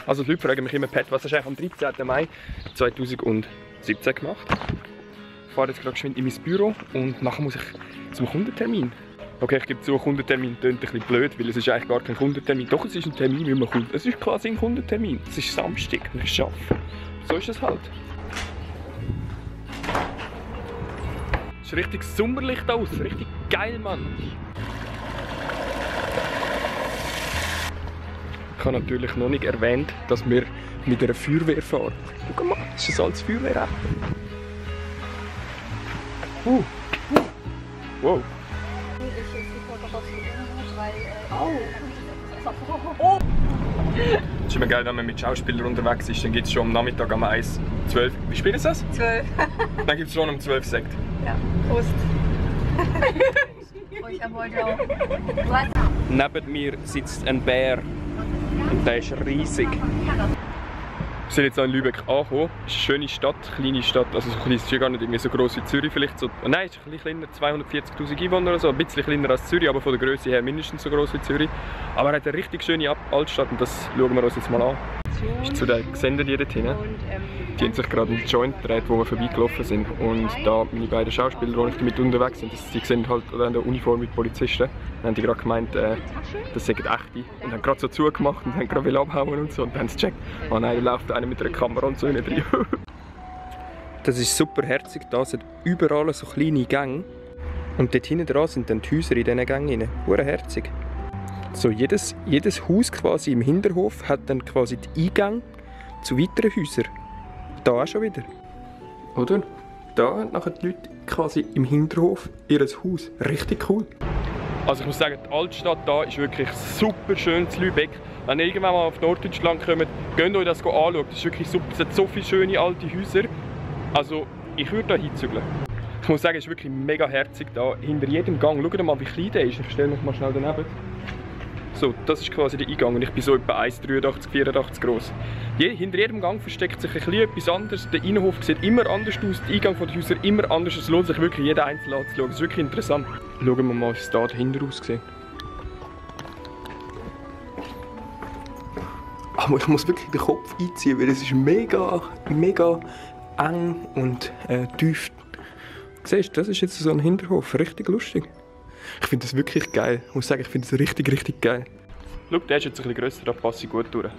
Also die Leute fragen mich immer, Pat, was hast du eigentlich am 13. Mai 2017 gemacht? Ich fahre jetzt gerade geschwind in mein Büro und nachher muss ich zum Kundentermin. Okay, ich gebe zu, Kundentermin klingt ein bisschen blöd, weil es ist eigentlich gar kein Kundentermin. Doch, es ist ein Termin, wie man kommt. Es ist quasi ein Kundentermin. Es ist Samstag und ich arbeite. So ist es halt. Es ist richtig sommerlich da aus, richtig geil, Mann. Ich habe natürlich noch nicht erwähnt, dass wir mit einer Feuerwehr fahren. Guck mal, das ist ein altes Feuerwehr. Wow. Es ist immer geil, wenn man mit Schauspielern unterwegs ist, dann gibt es schon am Nachmittag um 1, 12. Wie spät ist das? 12. Dann gibt es schon um 12 Sekt. Ja, Prost. Ich habe heute auch. Neben mir sitzt ein Bär und der ist riesig. Wir sind jetzt in Lübeck angekommen. Es ist eine schöne Stadt, kleine Stadt. Also es ist ja gar nicht irgendwie so gross wie Zürich vielleicht. So, nein, es ist ein bisschen kleiner, 240'000 Einwohner oder so. Ein bisschen kleiner als Zürich, aber von der Größe her mindestens so gross wie Zürich. Aber er hat eine richtig schöne Altstadt und das schauen wir uns jetzt mal an. Das ist zu den Gesenden hier dort hinten. Die haben sich gerade einen Joint gedreht, wo wir vorbeigelaufen sind. Und da meine beiden Schauspieler, die damit unterwegs sind, die sehen halt eine Uniform mit Polizisten. Dann haben die gerade gemeint, das sind echte. Und haben gerade so zugemacht und haben gerade abhauen und so. Und dann haben sie gecheckt, oh nein, da läuft einer mit einer Kamera und so rein. Das ist super herzig da. Es hat überall so kleine Gänge. Und dort hinten dran sind dann die Häuser in diesen Gängen rein. Hure herzig. So, jedes Haus quasi im Hinterhof hat dann quasi die Eingänge zu weiteren Häusern. Da auch schon wieder. Oder? Da haben nachher die Leute quasi im Hinterhof ihr Haus. Richtig cool. Also ich muss sagen, die Altstadt hier ist wirklich super schön zu Lübeck. Wenn ihr irgendwann mal auf Norddeutschland kommt, geht euch das anschauen. Das ist wirklich super. Es hat so viele schöne alte Häuser. Also ich würde hier hinzügeln. Ich muss sagen, es ist wirklich mega herzig da. Hinter jedem Gang, schaut mal wie klein der ist. Ich stelle mich mal schnell daneben. So, das ist quasi der Eingang und ich bin so etwa 1,83, 84 groß. Hinter jedem Gang versteckt sich etwas anderes. Der Innenhof sieht immer anders aus, der Eingang der Häuser immer anders. Es lohnt sich wirklich, jeden Einzelnen anzuschauen. Das ist wirklich interessant. Schauen wir mal, wie es da dahinter aussieht. Aber ich muss wirklich den Kopf einziehen, weil es ist mega eng und tief. Siehst du, das ist jetzt so ein Hinterhof. Richtig lustig. Ich finde das wirklich geil. Ich muss sagen, ich finde das richtig geil. Schau, der ist jetzt ein bisschen grösser, da passe ich gut durch.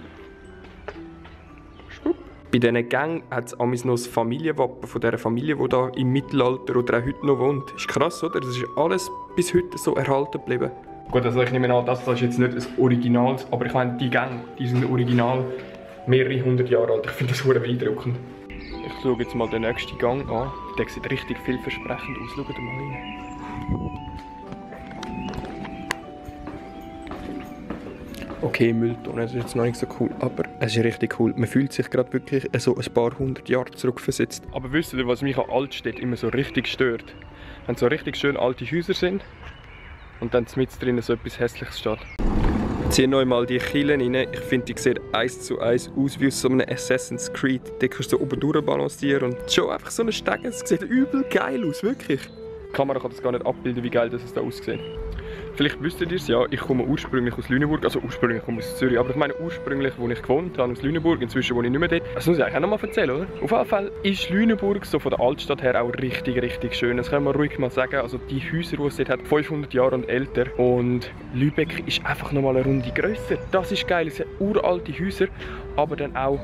Bei diesen Gängen hat es noch das Familienwappen von dieser Familie, die da im Mittelalter oder auch heute noch wohnt. Ist krass, oder? Das ist alles bis heute so erhalten geblieben. Gut, also ich nehme an, das ist jetzt nicht das Original, aber ich meine, die Gänge, die sind original mehrere hundert Jahre alt. Ich finde das sehr beeindruckend. Ich schaue jetzt mal den nächsten Gang an. Der sieht richtig vielversprechend aus. Schaut mal rein. Okay, Mülltonne, das ist jetzt noch nicht so cool, aber es ist richtig cool. Man fühlt sich gerade wirklich so ein paar hundert Jahre zurückversetzt. Aber wisst ihr, was mich an Altstädten immer so richtig stört? Wenn so richtig schön alte Häuser sind und dann mit drinnen so etwas Hässliches steht. Ich ziehe noch einmal die Kielen rein. Ich finde, die sehen 1:1 aus wie aus so einem Assassin's Creed. Da kannst du so oben durchbalancieren und schon einfach so einen Stegen. Es sieht übel geil aus, wirklich. Die Kamera kann das gar nicht abbilden, wie geil das da aussieht. Vielleicht wisst ihr es ja, ich komme ursprünglich aus Lüneburg, also ursprünglich komme ich aus Zürich, aber ich meine ursprünglich, wo ich gewohnt habe, aus Lüneburg, inzwischen wohne ich nicht mehr dort. Das muss ich eigentlich auch noch mal erzählen, oder? Auf jeden Fall ist Lüneburg so von der Altstadt her auch richtig schön. Das kann man ruhig mal sagen. Also die Häuser, die es dort hat, 500 Jahre und älter. Und Lübeck ist einfach noch mal eine Runde grösser. Das ist geil, es sind uralte Häuser, aber dann auch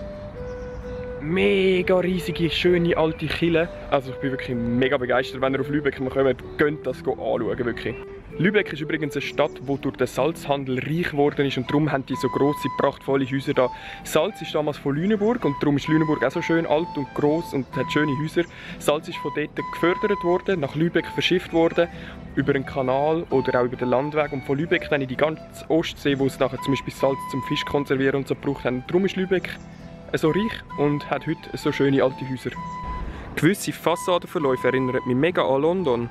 mega riesige, schöne alte Kirchen. Also ich bin wirklich mega begeistert, wenn ihr auf Lübeck kommt, könnt das anschauen, wirklich. Lübeck ist übrigens eine Stadt, die durch den Salzhandel reich geworden ist und darum haben die so grosse, prachtvolle Häuser da. Salz ist damals von Lüneburg und darum ist Lüneburg auch so schön alt und gross und hat schöne Häuser. Salz ist von dort gefördert worden, nach Lübeck verschifft worden, über einen Kanal oder auch über den Landweg und von Lübeck dann in die ganze Ostsee, wo es nachher zum Beispiel Salz zum Fisch konservieren und so gebraucht haben. Darum ist Lübeck so reich und hat heute so schöne alte Häuser. Gewisse Fassadenverläufe erinnern mich mega an London.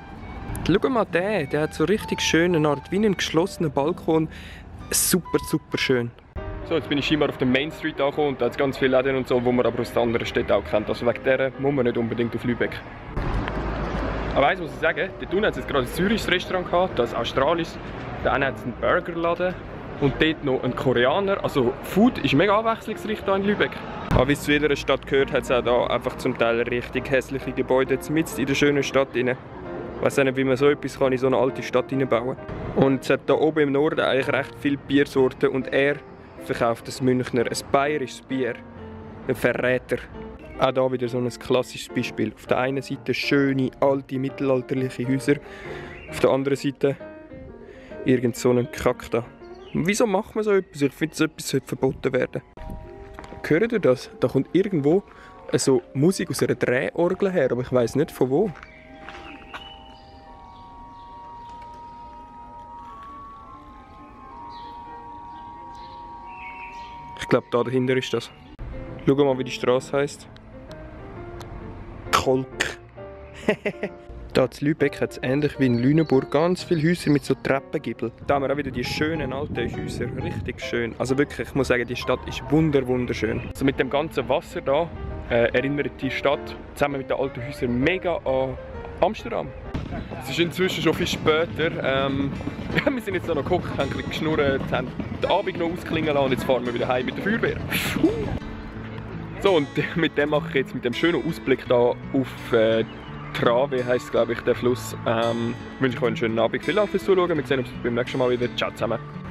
Schau mal, der hat so richtig schöne Art, wie einen geschlossenen Balkon. Super schön. So, jetzt bin ich scheinbar auf der Main Street angekommen und da hat es ganz viele Läden und so, die man aber aus den anderen Städten auch kennt. Also wegen der muss man nicht unbedingt auf Lübeck. Aber eins muss ich sagen, dort unten hat es jetzt gerade ein syrisches Restaurant gehabt, das australisch. Da hat es einen Burgerladen und dort noch ein Koreaner. Also Food ist mega abwechslungsreich hier in Lübeck. Aber wie es zu jeder Stadt gehört, hat es auch hier einfach zum Teil richtig hässliche Gebäude mitten in der schönen Stadt rein. Ich weiss nicht, wie man so etwas kann in so eine alte Stadt bauen kann. Und es hat hier oben im Norden eigentlich recht viele Biersorten und er verkauft ein Münchner, ein bayerisches Bier. Ein Verräter. Auch hier wieder so ein klassisches Beispiel. Auf der einen Seite schöne, alte, mittelalterliche Häuser. Auf der anderen Seite irgend so einen Kack da. Wieso macht man so etwas? Ich finde, so etwas sollte verboten werden. Hört ihr das? Da kommt irgendwo so Musik aus einer Drehorgel her, aber ich weiss nicht von wo. Ich glaube, da dahinter ist das. Schau mal, wie die Straße heisst. Kolk. Hier in Lübeck hat es ähnlich wie in Lüneburg ganz viele Häuser mit so Treppengiebeln. Da haben wir auch wieder die schönen alten Häuser. Richtig schön. Also wirklich, ich muss sagen, die Stadt ist wunderschön. Also mit dem ganzen Wasser hier erinnert die Stadt zusammen mit den alten Häusern mega an Amsterdam. Es ist inzwischen schon viel später. Wir sind jetzt noch geguckt, haben ein bisschen geschnurrt, haben den Abend noch ausklingen lassen und jetzt fahren wir wieder heim mit der Feuerwehr. So, und mit dem mache ich jetzt mit dem schönen Ausblick hier auf Trave, heisst glaube ich der Fluss. Wünsche ich euch einen schönen Abend. Vielen Dank fürs Zuschauen. Wir sehen uns beim nächsten Mal wieder. Ciao zusammen.